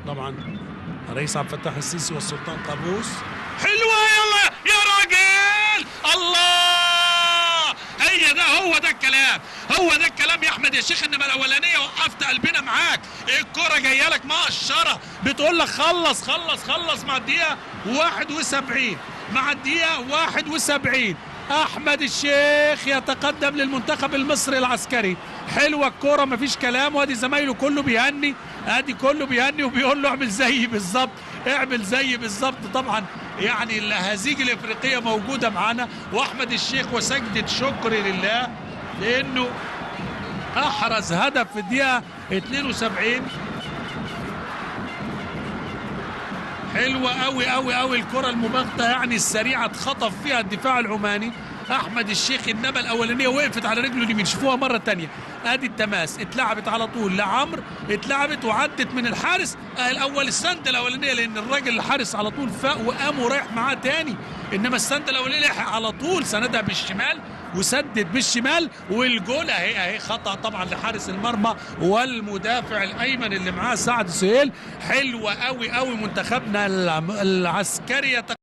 طبعا الرئيس عبد الفتاح السيسي والسلطان قابوس. حلوة، يلا يا راجل، الله، هي ده، هو ده الكلام، هو ده الكلام يا احمد يا شيخ. انما الاولانية وقفت قلبنا معاك، الكره جاية لك مقشره بتقول لك خلص خلص خلص. مع الدقيقة 71، مع الدقيقة 71 احمد الشيخ يتقدم للمنتخب المصري العسكري. حلوة الكورة مفيش كلام، وادي زمايله كله بيهني، ادي كله بيهني وبيقول له اعمل زيي بالظبط، اعمل زيي بالظبط. طبعا يعني الهزيج الافريقية موجودة معانا، واحمد الشيخ وسجده شكر لله لانه احرز هدف في الدقيقة 72. حلوة قوي قوي قوي الكره المباغته يعني السريعة، اتخطف فيها الدفاع العماني. احمد الشيخ انما الاولانية وقفت على رجله اليمين، شوفوها مرة ثانية، ادي التماس، اتلعبت على طول لعمرو، اتلعبت وعدت من الحارس الاول، السنده الاولانية لان الراجل الحارس على طول فاق وقام ورايح معاه تاني، انما السنده الاولانية لحق على طول سندها بالشمال وسدد بالشمال، والجول اهي اهي، خطا طبعا لحارس المرمى والمدافع الايمن اللي معاه سعد سهيل. حلوة قوي قوي منتخبنا العسكري.